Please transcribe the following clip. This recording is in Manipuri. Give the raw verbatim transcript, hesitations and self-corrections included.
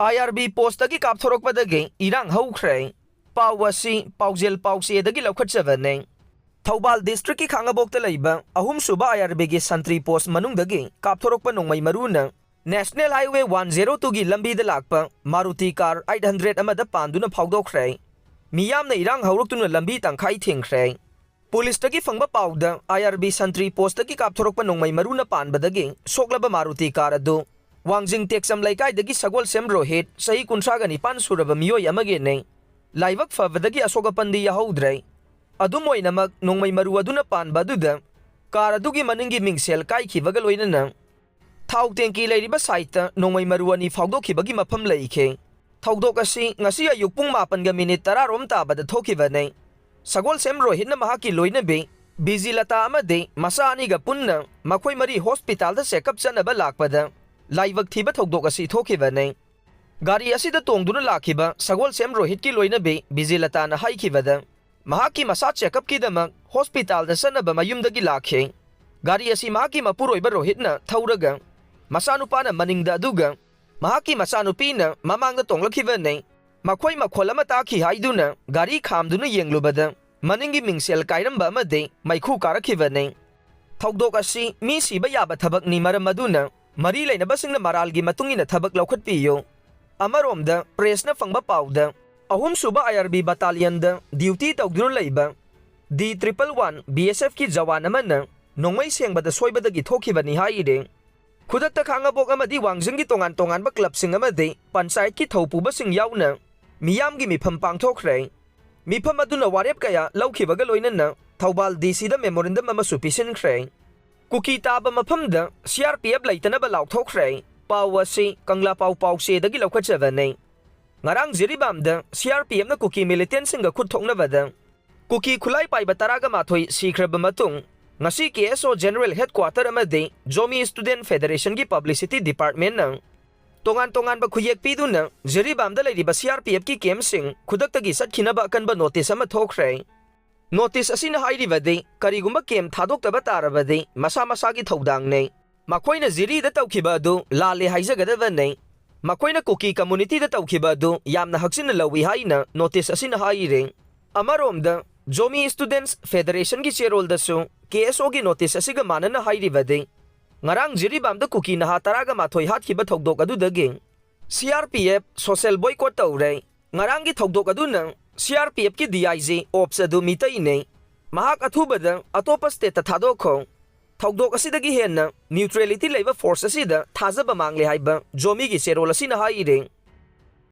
ꯑꯥꯏ ꯑꯥꯔ ꯕꯤ ꯄꯣꯁꯇꯒꯤ ꯀꯥꯞꯊꯣꯔꯛꯄꯗꯒꯤ ꯏꯔꯥꯡ ꯍꯧꯈ꯭ꯔꯦ꯫ ꯄꯥꯎ ꯑꯁꯤ ꯄꯥꯎꯖꯦꯜ ꯄꯥꯎꯆꯦꯗꯒꯤ ꯂꯧꯈꯠꯆꯕꯅꯤ꯫ ꯊꯧꯕꯥꯜ ꯗꯤꯁꯇ꯭ꯔꯤꯛꯀꯤ ꯈꯥꯉꯕꯣꯛꯇ ꯂꯩꯕ ꯑꯍꯨꯝꯁꯨꯕ ꯑꯥꯏ ꯑꯥꯔ ꯕꯤꯒꯤ ꯁꯟꯇ꯭ꯔꯤ ꯄꯣꯁ ꯃꯅꯨꯡꯗꯒꯤ ꯀꯥꯞꯊꯣꯔꯛꯄ ꯅꯣꯡꯃꯩ ꯃꯔꯨꯅ ꯅꯦꯁꯅꯦꯜ ꯍꯥꯏꯋꯦ ꯋꯥꯟ ꯖꯦꯔꯣ ꯇꯨꯒꯤ ꯂꯝꯕꯤꯗ ꯂꯥꯛꯄ ꯃꯥꯔꯨꯇꯤ ꯀꯥꯔ ꯑꯩꯠ ꯍꯟꯗ꯭ꯔꯦꯠ ꯑꯃꯗ ꯄꯥꯟꯗꯨꯅ ꯐꯥꯎꯗꯣꯛꯈ꯭ꯔꯦ꯫ ꯃꯤꯌꯥꯝꯅ ꯏꯔꯥꯡ ꯍꯧꯔꯛꯇꯨꯅ ꯂꯝꯕꯤ ꯇꯪꯈꯥꯏ ꯊꯤꯡꯈ꯭ꯔꯦ꯫ ꯄꯨꯂꯤꯁꯇꯒꯤ ꯐꯪꯕ ꯄꯥꯎꯗ, ꯑꯥꯏ ꯑꯥꯔ ꯕꯤ ꯁꯟꯇ꯭ꯔꯤ ꯄꯣꯁꯇꯒꯤ ꯀꯥꯞꯊꯣꯔꯛꯄ ꯅꯣꯡꯃꯩ ꯃꯔꯨꯅ ꯄꯥꯟꯕꯗꯒꯤ ꯁꯣꯛꯂꯕ ꯃꯥꯔꯨꯇꯤ ꯀꯥꯔ ꯑꯗꯨ ꯋꯥꯡꯖꯤꯡ ꯇꯦꯛꯆꯝ ꯂꯩꯀꯥꯏꯗꯒꯤ ꯁꯒꯣꯜꯁꯦꯝ ꯔꯣꯍꯤꯠ, ꯆꯍꯤ ꯀꯨꯟꯊ꯭ꯔꯥꯒ ꯅꯤꯄꯥꯟ ꯁꯨꯔꯕ ꯃꯤꯑꯣꯏ ꯑꯃꯒꯤꯅꯤ꯫ ꯂꯥꯏꯕꯛ ꯐꯕꯗꯒꯤ ꯑꯁꯣꯛ ꯑꯄꯟꯗꯤ ꯌꯥꯍꯧꯗ꯭ꯔꯦ꯫ ꯑꯗꯨꯝ ꯑꯣꯏꯅꯃꯛ, ꯅꯣꯡꯃꯩ ꯃꯔꯨ ꯑꯗꯨꯅ ꯄꯥꯟꯕ ꯑꯗꯨꯗ ꯀꯥꯔ ꯑꯗꯨꯒꯤ ꯃꯅꯤꯡꯒꯤ ꯃꯤꯡꯁꯦꯜ ꯀꯥꯏꯈꯤꯕꯒ ꯂꯣꯏꯅꯅ ꯊꯥꯎ ꯇꯦꯡꯀꯤ ꯂꯩꯔꯤꯕ ꯁꯥꯏꯠꯇ ꯅꯣꯡꯃꯩ ꯃꯔꯨ ꯑꯅꯤ ꯐꯥꯎꯗꯣꯛꯈꯤꯕꯒꯤ ꯃꯐꯝ ꯂꯩꯈꯤ꯫ ꯊꯧꯗꯣꯛ ꯑꯁꯤ ꯉꯁꯤ ꯑꯌꯨꯛ ꯄꯨꯡ ꯃꯥꯄꯟꯒ ꯃꯤꯅꯤꯠ ꯇꯔꯥ ꯔꯣꯝ ꯇꯥꯕꯗ ꯊꯣꯛꯈꯤꯕꯅꯤ꯫ ꯁꯒꯣꯜꯁꯦꯝ ꯔꯣꯍꯤꯠꯅ ꯃꯍꯥꯛꯀꯤ ꯂꯣꯏꯅꯕꯤ ꯕꯤꯖꯤꯂꯇꯥ ꯑꯃꯗꯤ ꯃꯆꯥ ꯑꯅꯤꯒ ꯄꯨꯟꯅ ꯃꯈꯣꯏ ꯃꯔꯤ ꯍꯣꯁꯄꯤꯇꯥꯜꯗ ꯆꯦꯛꯑꯞ ꯆꯠꯅꯕ ꯂꯥꯛꯄꯗ ꯂꯥꯏꯕꯛ ꯊꯤꯕ ꯊꯧꯗꯣꯛ ꯑꯁꯤ ꯊꯣꯛꯈꯤꯕꯅꯤ꯫ ꯒꯥꯔꯤ ꯑꯁꯤꯗ ꯇꯣꯡꯗꯨꯅ ꯂꯥꯛꯈꯤꯕ ꯁꯒꯣꯜꯁꯦꯝ ꯔꯣꯍꯤꯠꯀꯤ ꯂꯣꯏꯅꯕꯤ ꯕꯤꯖꯤꯂꯇꯥꯅ ꯍꯥꯏꯈꯤꯕꯗ, ꯃꯍꯥꯛꯀꯤ ꯃꯁꯥ ꯆꯦꯛꯑꯞꯀꯤꯗꯃꯛ ꯍꯣꯁꯄꯤꯇꯥꯜꯗ ꯆꯠꯅꯕ ꯃꯌꯨꯝꯗꯒꯤ ꯂꯥꯛꯈꯤ꯫ ꯒꯥꯔꯤ ꯑꯁꯤ ꯃꯍꯥꯛꯀꯤ ꯃꯄꯨꯔꯣꯏꯕ ꯔꯣꯍꯤꯠꯅ ꯊꯧꯔꯒ ꯃꯆꯥꯅꯨꯄꯥꯅ ꯃꯅꯤꯡꯗ ꯑꯗꯨꯒ ꯃꯍꯥꯛꯀꯤ ꯃꯆꯥꯅꯨꯄꯤꯅ ꯃꯃꯥꯡꯗ ꯇꯣꯡꯂꯛꯈꯤꯕꯅꯤ꯫ ꯃꯈꯣꯏ ꯃꯈꯣꯜ ꯑꯃ ꯇꯥꯈꯤ ꯍꯥꯏꯗꯨꯅ ꯒꯥꯔꯤ ꯈꯥꯝꯗꯨꯅ ꯌꯦꯡꯂꯨꯕꯗ ꯃꯅꯤꯡꯒꯤ ꯃꯤꯡꯁꯦꯜ ꯀꯥꯏꯔꯝꯕ ꯑꯃꯗꯤ ꯃꯩꯈꯨ ꯀꯥꯔꯛꯈꯤꯕꯅꯤ꯫ ꯊꯧꯗꯣꯛ ꯑꯁꯤ ꯃꯤ ꯁꯤꯕ ꯌꯥꯕ ꯊꯕꯛꯅꯤ, ꯃꯔꯝ ꯑꯗꯨꯅ ꯃꯔꯤ ꯂꯩꯅꯕꯁꯤꯡꯅ ꯃꯔꯥꯜꯒꯤ ꯃꯇꯨꯡ ꯏꯟꯅ ꯊꯕꯛ ꯂꯧꯈꯠꯄꯤꯌꯨ꯫ ꯑꯃꯔꯣꯝꯗ, ꯄ꯭ꯔꯦꯁꯅ ꯐꯪꯕ ꯄꯥꯎꯗ, ꯑꯍꯨꯝꯁꯨꯕ ꯑꯥꯏ ꯑꯥꯔ ꯕꯤ ꯕꯇꯥꯂꯤꯌꯟꯗ ꯗ꯭ꯌꯨꯇꯤ ꯇꯧꯗꯨꯅ ꯂꯩꯕ ꯗꯤ ꯇ꯭ꯔꯤꯄꯜ ꯋꯥꯟ ꯕꯤ ꯑꯦꯁ ꯑꯦꯐꯀꯤ ꯖꯋꯥꯟ ꯑꯃꯅ ꯅꯣꯡꯃꯩ ꯁꯦꯡꯕꯗ ꯁꯣꯏꯕꯗꯒꯤ ꯊꯣꯛꯈꯤꯕꯅꯤ ꯍꯥꯏꯔꯤ꯫ ꯈꯨꯗꯛꯇ ꯈꯥꯉꯕꯣꯛ ꯑꯃꯗꯤ ꯋꯥꯡꯖꯤꯡꯒꯤ ꯇꯣꯉꯥꯟ ꯇꯣꯉꯥꯟꯕ ꯀ꯭ꯂꯕꯁꯤꯡ ꯑꯃꯗꯤ ꯄꯟꯆꯥꯌꯠꯀꯤ ꯊꯧꯄꯨꯕꯁꯤꯡ ꯌꯥꯎꯅ ꯃꯤꯌꯥꯝꯒꯤ ꯃꯤꯐꯝ ꯄꯥꯡꯊꯣꯛꯈ꯭ꯔꯦ꯫ ꯃꯤꯐꯝ ꯑꯗꯨꯅ ꯋꯥꯔꯦꯞ ꯀꯌꯥ ꯂꯧꯈꯤꯕꯒ ꯂꯣꯏꯅꯅ ꯊꯧꯕꯥꯜ ꯗꯤ ꯁꯤꯗ ꯃꯦꯃꯣꯔꯦꯟꯗꯝ ꯑꯃꯁꯨ ꯄꯤꯁꯤꯟꯈ꯭ꯔꯦ꯫ ꯀꯨꯀꯤ ꯇꯥꯕ ꯃꯐꯝꯗ ꯁꯤ ꯑꯥꯔ ꯄꯤ ꯑꯦꯐ ꯂꯩꯇꯅꯕ ꯂꯥꯎꯊꯣꯛꯈ꯭ꯔꯦ꯫ ꯄꯥꯎ ꯑꯁꯤ ꯀꯪꯂꯥꯄꯥꯎ ꯄꯥꯎꯆꯦꯗꯒꯤ ꯂꯧꯈꯠꯆꯕꯅꯤ꯫ ꯉꯔꯥꯡ ꯖꯤꯔꯤꯕꯥꯝꯗ ꯁꯤ ꯑꯥꯔ ꯄꯤ ꯑꯦꯐꯅ ꯀꯨꯀꯤ ꯃꯤꯂꯤꯇꯦꯟꯁꯤꯡꯒ ꯈꯨꯠ ꯊꯣꯛꯅꯕꯗ ꯀꯨꯀꯤ ꯈꯨꯠꯂꯥꯏ ꯄꯥꯏꯕ ꯇꯔꯥꯒ ꯃꯥꯊꯣꯏ ꯁꯤꯈ꯭ꯔꯕ ꯃꯇꯨꯡ, ꯉꯁꯤ ꯀꯦ ꯑꯦꯁ ꯑꯣ ꯖꯦꯅꯔꯦꯜ ꯍꯦꯗꯀ꯭ꯋꯥꯇꯔ ꯑꯃꯗꯤ ꯖꯣꯃꯤ ꯁ꯭ꯇꯨꯗꯦꯟꯠ ꯐꯦꯗꯔꯦꯁꯟꯒꯤ ꯄꯕ꯭ꯂꯤꯁꯤꯇꯤ ꯗꯤꯄꯥꯔꯠꯃꯦꯟꯠꯅ ꯇꯣꯉꯥꯟ ꯇꯣꯉꯥꯟꯕ ꯈꯨꯌꯦꯛ ꯄꯤꯗꯨꯅ ꯖꯤꯔꯤꯕꯥꯝꯗ ꯂꯩꯔꯤꯕ ꯁꯤ ꯑꯥꯔ ꯄꯤ ꯑꯦꯐꯀꯤ ꯀꯦꯝꯞꯁꯤꯡ ꯈꯨꯗꯛꯇꯒꯤ ꯆꯠꯈꯤꯅꯕ ꯑꯀꯟꯕ ꯅꯣꯇꯤꯁ ꯑꯃ ꯊꯣꯛꯈ꯭ꯔꯦ꯫ ꯅꯣꯇꯤꯁ ꯑꯁꯤꯅ ꯍꯥꯏꯔꯤꯕꯗꯤ, ꯀꯔꯤꯒꯨꯝꯕ ꯀꯦꯝꯞ ꯊꯥꯗꯣꯛꯇꯕ ꯇꯥꯔꯕꯗꯤ ꯃꯁꯥ ꯃꯁꯥꯒꯤ ꯊꯧꯗꯥꯡꯅꯤ꯫ ꯃꯈꯣꯏꯅ ꯖꯤꯔꯤꯗ ꯇꯧꯈꯤꯕ ꯑꯗꯨ ꯂꯥꯜꯂꯦ ꯍꯥꯏꯖꯒꯗꯕꯅꯤ꯫ ꯃꯈꯣꯏꯅ ꯀꯨꯀꯤ ꯀꯝꯃ꯭ꯌꯨꯅꯤꯇꯤꯗ ꯇꯧꯈꯤꯕ ꯑꯗꯨ ꯌꯥꯝꯅ ꯍꯛꯆꯤꯟꯅ ꯂꯧꯏ ꯍꯥꯏꯅ ꯅꯣꯇꯤꯁ ꯑꯁꯤꯅ ꯍꯥꯏꯔꯤ꯫ ꯑꯃꯔꯣꯝꯗ, ꯖꯣꯃꯤ ꯁ꯭ꯇꯨꯗꯦꯟꯠꯁ ꯐꯦꯗꯔꯦꯁꯟꯒꯤ ꯆꯦꯔꯣꯜꯗꯁꯨ ꯀꯦ ꯑꯦꯁ ꯑꯣꯒꯤ ꯅꯣꯇꯤꯁ ꯑꯁꯤꯒ ꯃꯥꯟꯅꯅ ꯍꯥꯏꯔꯤꯕꯗꯤ, ꯉꯔꯥꯡ ꯖꯤꯔꯤꯕꯥꯝꯗ ꯀꯨꯀꯤ ꯅꯍꯥ ꯇꯔꯥꯒ ꯃꯥꯊꯣꯏ ꯍꯥꯠꯈꯤꯕ ꯊꯧꯗꯣꯛ ꯑꯗꯨꯗꯒꯤ C R P F social boycott ꯇꯧꯔꯦ꯫ ꯉꯔꯥꯡꯒꯤ ꯊꯧꯗꯣꯛ ꯑꯗꯨꯅ C R P ꯑꯦꯐꯀꯤ D I G ꯑꯣꯞꯁ ꯑꯗꯨ ꯃꯤꯇꯩꯅꯦ꯫ ꯃꯍꯥꯛ ꯑꯊꯨꯕꯗ ꯑꯇꯣꯞꯄ ꯁ꯭ꯇꯦꯠꯇ ꯊꯥꯗꯣꯛꯈꯣ꯫ ꯊꯧꯗꯣꯛ ꯑꯁꯤꯗꯒꯤ ꯍꯦꯟꯅ ꯅ꯭ꯌꯨꯇ꯭ꯔꯦꯂꯤꯇꯤ ꯂꯩꯕ ꯐꯣꯔꯁ ꯑꯁꯤꯗ ꯊꯥꯖꯕ ꯃꯥꯡꯂꯦ ꯍꯥꯏꯕ ꯖꯣꯃꯤꯒꯤ ꯆꯦꯔꯣꯜ ꯑꯁꯤꯅ ꯍꯥꯏꯔꯤ꯫